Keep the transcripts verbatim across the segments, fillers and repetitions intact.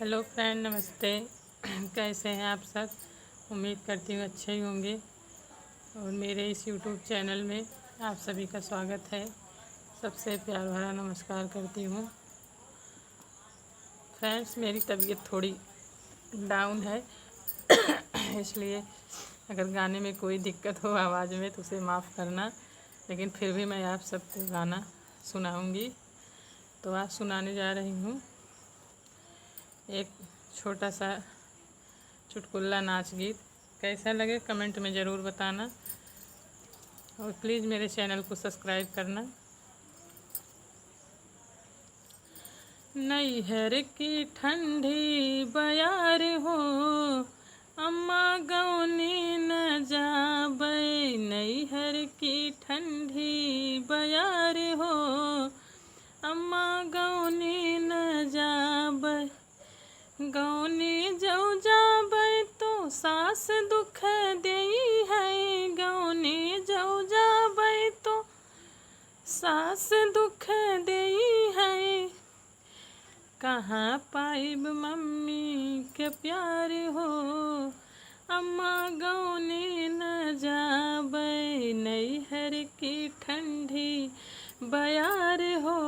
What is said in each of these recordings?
हेलो फ्रेंड, नमस्ते। कैसे हैं आप सब? उम्मीद करती हूँ अच्छे ही होंगे। और मेरे इस YouTube चैनल में आप सभी का स्वागत है। सबसे प्यार भरा नमस्कार करती हूँ। फ्रेंड्स, मेरी तबीयत थोड़ी डाउन है, इसलिए अगर गाने में कोई दिक्कत हो आवाज़ में तो उसे माफ़ करना, लेकिन फिर भी मैं आप सबको गाना सुनाऊँगी। तो आज सुनाने जा रही हूँ एक छोटा सा चुटकुला नाच गीत। कैसा लगे कमेंट में ज़रूर बताना और प्लीज़ मेरे चैनल को सब्सक्राइब करना। नैहर की ठंडी बयार हो, अम्मा गौने न जाबै। नैहर की ठंडी बयार हो, अम्मा गौने न जाबै। गौने जौ जाबै तो सास दुख देई है, गौने जौ जाबै तो सास दुख देई है। कहाँ पाइब मम्मी के प्यार हो, अम्मा गौने न जाबै। नैहर की ठंडी बयार हो,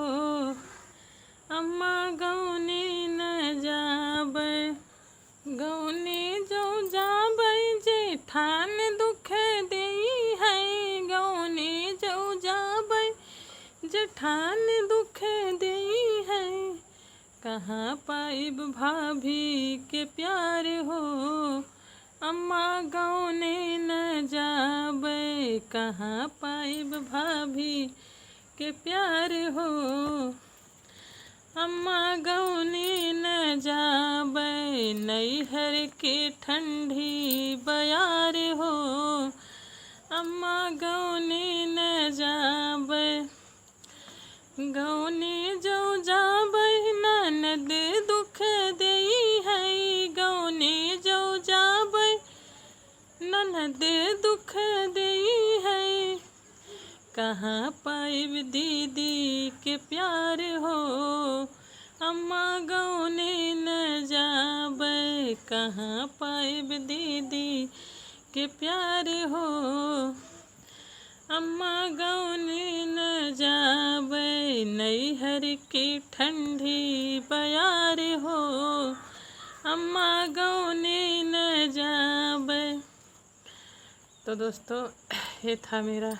अम्मा गौने न जाबै। गौने जौ जाबै जेठान दुख देई है, गौने जौ जाबै जेठान दुख देई है। कहाँ पाइब भाभी के प्यार हो, अम्मा गौने न जाबै। कहाँ पाइब भाभी के प्यार हो, अम्मा गौने न जाबै। नैहर के ठंडी बयार हो, अम्मा गौने न जाबै। गौने जौ जाबै ननद दुख देई है, गौने जौ जाबै ननद दुख देई है। कहाँ पाइब दीदी के प्यार हो, अम्मा गौने न जाबै। कहाँ पाइब दीदी के प्यार हो, अम्मा गौने न जाबै। नैहर की ठंडी बयार हो, अम्मा गौने न जाबै। तो दोस्तों, ये था मेरा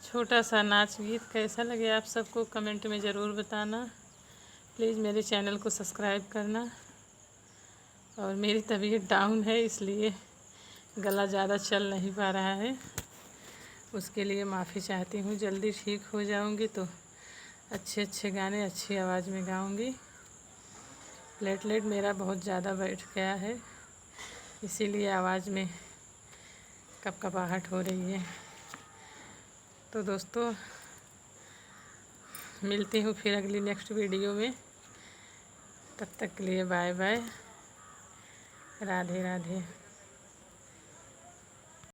छोटा सा नाच गीत। कैसा लगे आप सबको कमेंट में ज़रूर बताना। प्लीज़ मेरे चैनल को सब्सक्राइब करना। और मेरी तबीयत डाउन है, इसलिए गला ज़्यादा चल नहीं पा रहा है, उसके लिए माफ़ी चाहती हूँ। जल्दी ठीक हो जाऊँगी तो अच्छे अच्छे गाने अच्छी आवाज़ में गाऊँगी। प्लेटलेट मेरा बहुत ज़्यादा बैठ गया है, इसीलिए आवाज़ में कपकपाहट हो रही है। तो दोस्तों, मिलती हूँ फिर अगली नेक्स्ट वीडियो में। तब तक के लिए बाय बाय, राधे राधे।